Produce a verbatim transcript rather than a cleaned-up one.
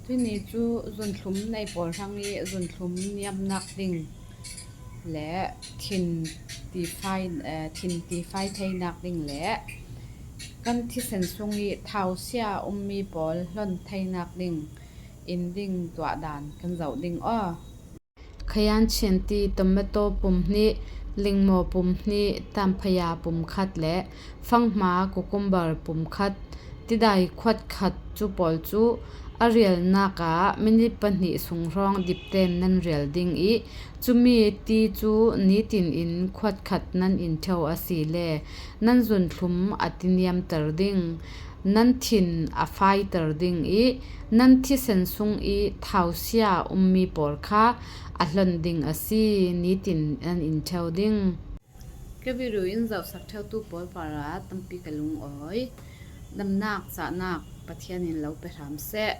Tuni cu zunthlum nei pawl hrang i zunthlum niamnak ding le thin tifai, eh, thin tifai theinak ding le kan thisen sung i thausia ummi pawl hlon theinak ding in ding tuah dan kan zoh ding aw. Khayan chianti tomato pum hnih, lingmaw pum hnih, tamphaya pum khat le fanghma cucumber pum khat, tidai khuat khat cu pawl cu a rialnak ah minit pahnih sung hrawng dipten nan rial ding i cumi ti cu nitin in khuat khat nan in ṭheo a si le nan zunthlum a tiniamter ding, nan thin a faiter ding i nan thisen sung i thausia ummi pawl kha a hlon ding a si, nitin nan in ṭheo ding. Ka video in zohsak ṭheutu pawl parah tampi ka lungawi. Damnak cahnak Pathian in lo pe hram seh.